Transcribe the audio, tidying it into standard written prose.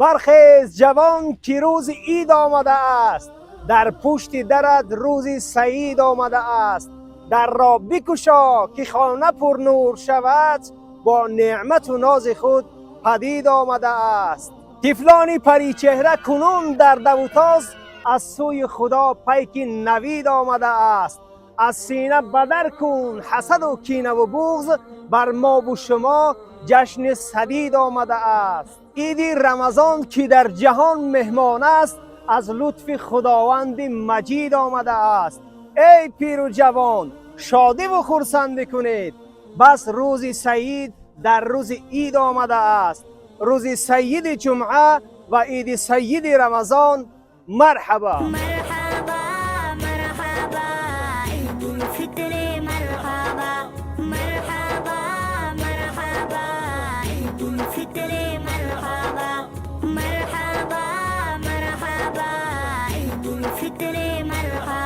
Бархез, ҷавон, ки рӯзи ид омадааст, дар пушти дарат рӯзи саид омадааст. Дарро бикушо, ки хона пурнур шавад, бо неъмату нози худ падид омадааст. Тифлони паричеҳра кунун дар давутоз, аз сӯи Худо пайки навид омадааст. Аз сина бадар кун ҳасаду кинаву буғз, бар мову шумо ҷашни садид омадааст. Иди Рамазон, ки дар ҷаҳон меҳмон аст, аз лутфи Худованди Маҷид омадааст. Эй пиру ҷавон, шодиву хурсандӣ кунед, бас рӯзи саид дар рӯзи ид омадааст. Рӯзи саиди ҷумъа ва иди саиди Рамазон марҳабо! مرحبا مرحبا، عيد الفطر مرحبا، مرحبا مرحبا، عيد الفطر مرحبا، مرحبا مرحبا، عيد الفطر مرحبا.